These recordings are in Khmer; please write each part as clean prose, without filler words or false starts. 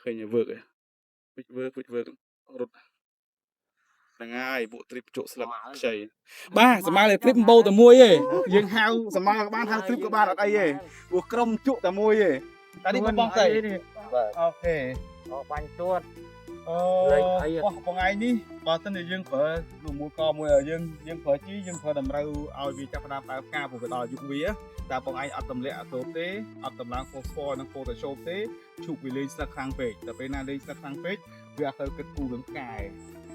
ឃើញវើកឯងវិចវើកវិចវើករត់ហ្នឹងហើយពួកទ្រីបជក់ស្លឹកខ្ចីបាទសម័យទ្រីបបោតែមួយឯងយើងហៅសម័យក៏បានហៅទ្រីបក៏បានអត់អីទេព្រោះក្រុមជក់តែមួយឯងតែនេះបងស្អី បាទ OK អបាញ់ទួត អូ លេងអី បោះបងឯងនេះបើសិនជាយើងប្រើមួយកមួយយើងយើងប្រើជីយើងប្រើតម្រូវឲ្យវាចាប់ផ្ដើមដើរផ្កាព្រោះវាដល់អាយុវាតែបងឯងអត់ទម្លាក់អាសូតទេអត់តម្លើងហ្វូស្វ័រនិងប៉ូតាស្យូមទេឈូកវាលេងស្លឹកខ្លាំងពេកតែពេលណាលេងស្លឹកខ្លាំងពេកវាអត់ទៅគិតគូររឿងផ្កាឯ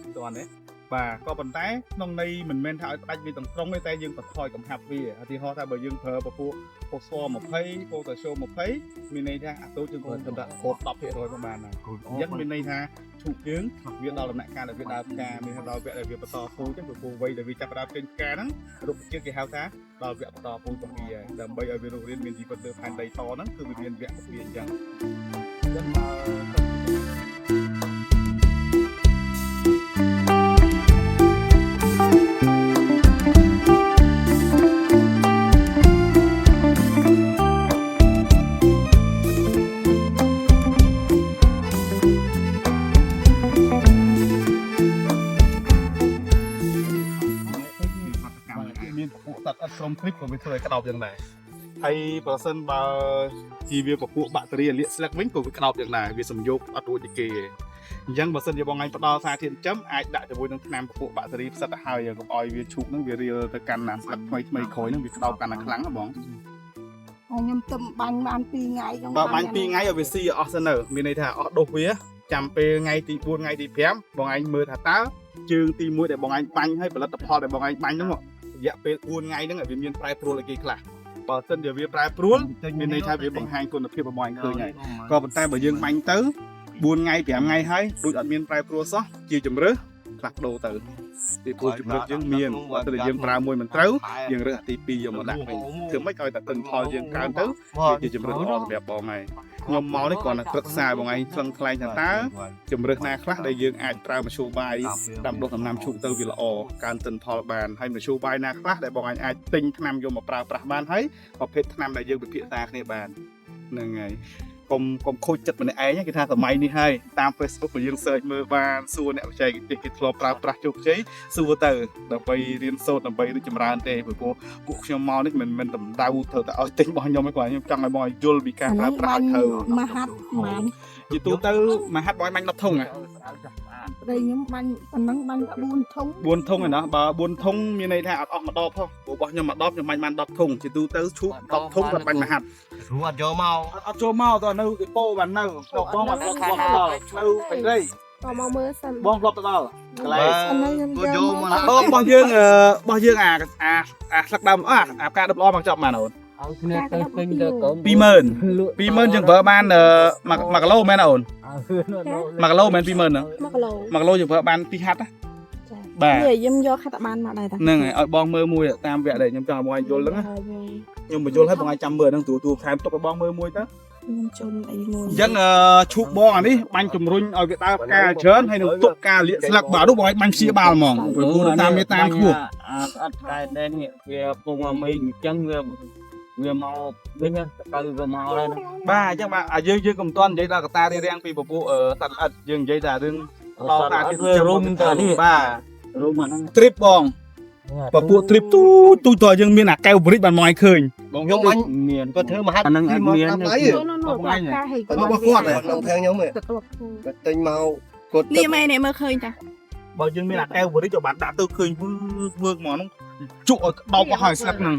ងតោះនេះបាទក៏ប៉ុន្តែក្នុងន័យមិនមែនថាឲ្យផ្ដាច់វាទាំងស្រុងទេតែយើងបន្ថយកំហាប់វាឧទាហរណ៍ថាបើយើងប្រើពពួកហ្វូស្វ័រ20ប៉ូតាស្យូម20មានន័យថាអាសូតយើងប្រើត្រឹមតែ10%ក៏បានដែរអញ្ចឹងមានន័យថាឈូកយើងវាដល់ដំណាក់កាលដែលវាដើរផ្កាមានដល់វគ្គដែលវាបន្តពូជហ្នឹងព្រោះវ័យដែលវាចាប់ផ្ដើមចេញផ្កាហ្នឹងរុក្ខជាតិគេហៅថាដល់វគ្គបន្តពូជរបស់វាហើយដើម្បីឲ្យវារស់រានមានជីវិតលើផែនដីតហ្នឹងគឺវាមានវគ្គរបស់វាអញ្ចឹងអញ្ចឹងបើ មានពពួកសត្វអត់ក្រុមគ្រីបក៏វាធ្វើឲ្យក្តោបយ៉ាងដែរហើយប្រសិនបើជីវាពពួកបាក់តេរីលាកស្លឹកវិញក៏វាក្តោបយ៉ាងដែរវាសំយោគអត់រួចពីគេទេអញ្ចឹងបើសិនជាបងឯងផ្ដល់សារធាតុចិញ្ចឹមអាចដាក់ជាមួយនឹងថ្នាំពពួកបាក់តេរីផ្សិតទៅហើយកុំឲ្យវាឈូកហ្នឹងវារៀលទៅកាន់ណាស្លឹកថ្មីថ្មីក្រោយហ្នឹងវាក្តោបកាន់តែខ្លាំងណាបង ខ្ញុំទៅបាញ់បាន2ថ្ងៃខ្ញុំ បើបាញ់2ថ្ងៃឲ្យវាស៊ីអស់សិននៅមានន័យថាអស់ដុសវាចាំពេលថ្ងៃទី4ថ្ងៃទី5បងឯងមើលថាតើជើងទី1ដែលបងឯងបាញ់ហើយផលិតផលដែលបងឯងបាញ់ហ្នឹងរយៈពេល4ថ្ងៃហ្នឹងវាមានប្រែប្រួលអីគេខ្លះបើសិនជាវាប្រែប្រួលមានន័យថាវាបង្ហាញគុណភាពរបស់បងឯងឃើញហើយក៏ប៉ុន្តែបើយើងបាញ់ទៅ4ថ្ងៃ5ថ្ងៃហើយដូចអត់មានប្រែប្រួលសោះជាជំរើសផ្លាស់ប្ដូរទៅពីព្រោះជំរើសយើងមានបើសិនជាយើងប្រើមួយមិនត្រូវយើងរើសអាទី2យកមកដាក់វិញធ្វើម៉េចឲ្យតែទិន្នផលយើងកើនទៅវាជាជំរើសល្អសម្រាប់បងហើយខ្ញុំមកនេះគ្រាន់តែប្រឹក្សាបងឯងថ្លឹងថ្លែងថាតើជំរើសណាខ្លះដែលយើងអាចប្រើមធ្យោបាយដាំដុះដំណាំឈូកទៅវាល្អកើនទិន្នផលបានហើយមធ្យោបាយណាខ្លះដែលបងឯងអាចទិញថ្នាំយកមកប្រើប្រាស់បានហើយប្រភេទថ្នាំដែលយើងពិភាក្សាគ្នាបានហ្នឹងហើយកុំកុំខូចចិត្តម្នាក់ឯងគេថាសម័យនេះហើយតាម Facebook ក៏យើង search មើលបានសួរអ្នកបច្ចេកទេសគេធ្លាប់ប្រើប្រាស់ជោគជ័យសួរទៅដើម្បីរៀនសូត្រដើម្បីរីកចម្រើនទេព្រោះពួកខ្ញុំមកនេះមិនមិនតម្ដៅត្រូវតែឲ្យទិញរបស់ខ្ញុំទេគាត់ខ្ញុំចង់ឲ្យបងឲ្យយល់ពីការប្រើប្រាស់ឲ្យត្រូវ មកហាត់ហ្មង ជាទូទៅមួយហាត់បងឲ្យបាញ់10ធុងហ៎ ប្តីខ្ញុំបាញ់ប៉ុណ្ណឹងបាញ់4ធុង 4ធុងឯណោះបើ4ធុងមានន័យថាអត់អស់មួយដបផងព្រោះរបស់ខ្ញុំមួយដបខ្ញុំបាញ់បាន10ធុងជាទូទៅឈូក10ធុងគាត់បាញ់មួយហាត់ រួចអត់យកមក អត់ចូលមកតើនៅគេពោបាននៅបងអត់ធ្លាប់ទៅដល់នៅពេជ្រី តមកមើលសិន បងធ្លាប់ទៅដល់កន្លែង អានេះខ្ញុំយកមក ដបរបស់យើងរបស់យើងអាអាអាស្លឹកដើមអាអាផ្កាដុបល្អមកចប់បានអូន ឲ្យគ្នាទៅទិញទៅកុំ 20000 20000យើងប្រើបាន1គីឡូមែនអូន1គីឡូមែន20000ហ្នឹង 1គីឡូ 1គីឡូយើងប្រើបាន2ហាត់ណាបាទ នេះខ្ញុំយកខាត់បានមកដែរតា ហ្នឹងហើយឲ្យបងមើលមួយតាមវគ្គដែលខ្ញុំចង់ឲ្យបងឯងយល់ហ្នឹងណាខ្ញុំបញ្យល់ឲ្យបងឯងចាំមើលហ្នឹងទូទូថែមទុកឲ្យបងមើលមួយទៅ ខ្ញុំជន់អីមួយ អញ្ចឹងឈូកបងអានេះបាញ់ជំរុញឲ្យវាដើរផ្កាច្រើនហើយនឹងទប់ការលាកស្លឹកបាទនោះបងឯងបាញ់ព្យាបាលហ្មងព្រោះតាមវាតាមខ្ពស់ អត់តែដែរនេះវាពងអាមីអញ្ចឹងវាវាមកវិញទៅវាមកហើយ បាទអញ្ចឹងបាទយើងយើងកុំតន់និយាយដល់កតារារាំងពីពពួកសត្វល្អិតយើងនិយាយតែរឿង ដល់តាទីរុំទៅនេះ បាទ រុំអាហ្នឹង ទ្រីបបងពពួកទ្រីបទូទូតយើងមានអាកែវបរិចបានមកឲ្យឃើញ បងខ្ញុំអញមាន គាត់ធ្វើមហា អាហ្នឹងអត់មាន ដៃ នោះនោះការហី គាត់របស់គាត់ក្នុងភាំងខ្ញុំ ទៅទប់ គាត់ទិញមកគាត់ នេះមែននេះមើលឃើញតា បើយើងមានអាកែវបរិចក៏បានដាក់ទៅឃើញវើកវើកហ្មងហ្នឹងជក់ឲ្យក្តោបអស់ហើយស្លឹកហ្នឹង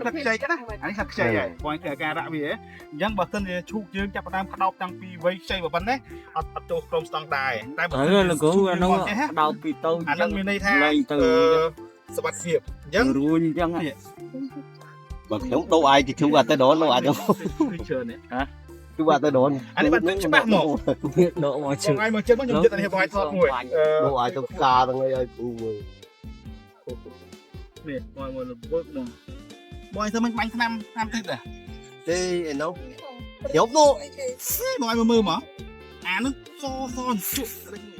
ស្លឹកខ្ចីណាអានេះស្លឹកខ្ចីហើយបងគេអាការៈវាហ៎អញ្ចឹងបើសិនជាឈូកយើងចាប់ផ្ដើមក្តោបតាំងពីវ័យខ្ចីប៉ុណ្ណេះអត់អត់ចូលក្រុមស្តង់ដែរតែបើ អឺលោកគ្រូអានោះដោពីទៅ អាហ្នឹងមានន័យថា លែងទៅ អឺសុវត្ថិភាពអញ្ចឹង រួញអញ្ចឹង បើខ្ញុំដូរឯងទៅជូអត់ទៅដននោះអាច ច្រើននេះ ជូអត់ទៅដន អានេះបានច្បាស់មក វាដកមកជឿ បងឯងមកចិត្តមកខ្ញុំចិត្តអានេះបងឯងថតមួយអឺ ដូរឯងទៅផ្កាទាំងអីឲ្យពូមើល នេះបងមើលវើកមកបងឯងធ្វើមិនបាញ់ថ្នាំថ្នាំទឹកដែរ ទេឯនោះខ្ញុំនោះ បងឯងមើលមើលមកអានោះសសជក់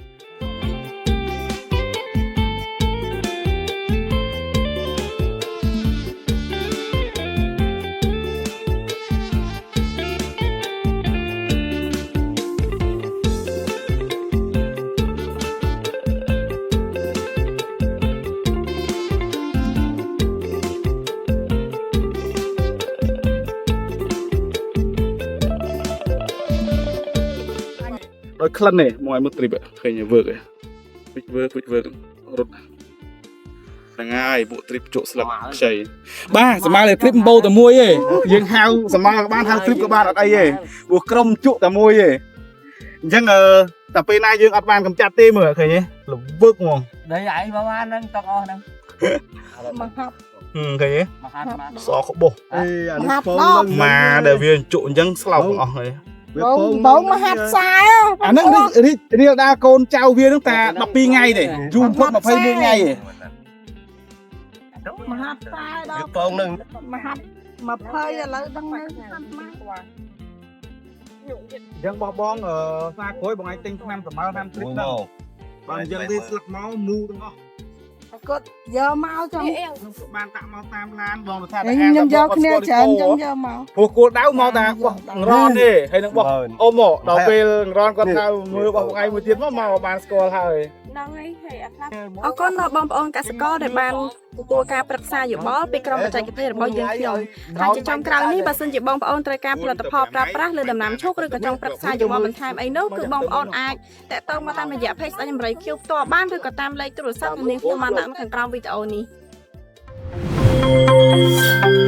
ដោយក្លិនទេមកឲ្យមើលទ្រីបឃើញវើកវិចវើកវិចវើករត់ហ្នឹងហើយពួកទ្រីបជក់ស្លឹកខ្ចីបាទសម័យលេទ្រីបបោតែមួយទេយើងហៅសម័យក៏បានហៅទ្រីបក៏បានអត់អីទេព្រោះក្រុមជក់តែមួយទេអញ្ចឹងអឺតែពេលណាយើងអត់បានកំចាត់ទេមើលឃើញទេល្វើកហ្មង ដីឯងប្រហែលហ្នឹងទឹកអស់ហ្នឹង មកហាប់ ហឹមឃើញទេ មកហាត់មក សក្បុស អេអានេះពង ម៉ាដែលវាជក់អញ្ចឹងស្លោកទាំងអស់ហើយ បងបងមកហាត់ខ្សែ អាហ្នឹងរីករាលដាលកូនចៅវាហ្នឹងតែ12ថ្ងៃទេយូរបំផុត21ថ្ងៃទេ មកហាត់ខ្សែដល់ វាពងនឹង មកហាត់20ឥឡូវដឹងនៅហាត់មក អញ្ចឹងបោះបងអឺសាក្រួយបងឯងទិញថ្នាំសម្ើថ្នាំទ្រីបហ្នឹងបើអញ្ចឹងទេស្លឹកមកមូទាំងអស់ គាត់យកមកចង់ ខ្ញុំបានដាក់មកតាមឡានបងថា ខ្ញុំយកគ្នាច្រើនចឹងយកមក ព្រោះគោលដៅមកតាបោះងរនទេហើយនឹងបោះអ៊ំមកដល់ពេលងរនគាត់ថាមើលបោះថ្ងៃមួយទៀតមកមកបានស្គាល់ហើយ ហ្នឹងហើយហើយអាខ្លះអរគុណដល់បងប្អូនកសិករដែលបានទទួលការប្រឹក្សាយោបល់ពីក្រុមបច្ចេកទេសរបស់យើងខ្ញុំហើយជាចុងក្រោយនេះបើសិនជាបងប្អូនត្រូវការផលិតផលប្រើប្រាស់លើដំណាំឈូកឬក៏ចង់ប្រឹក្សាយោបល់បន្ថែមអីនោះគឺបងប្អូនអាចតាក់ទងមកតាមរយៈ page ស្ដេចអមេរិក Q ផ្ទាល់បានឬក៏តាមលេខទូរស័ព្ទដែលនាងខ្ញុំបានដាក់នៅខាងក្រោមវីដេអូនេះ។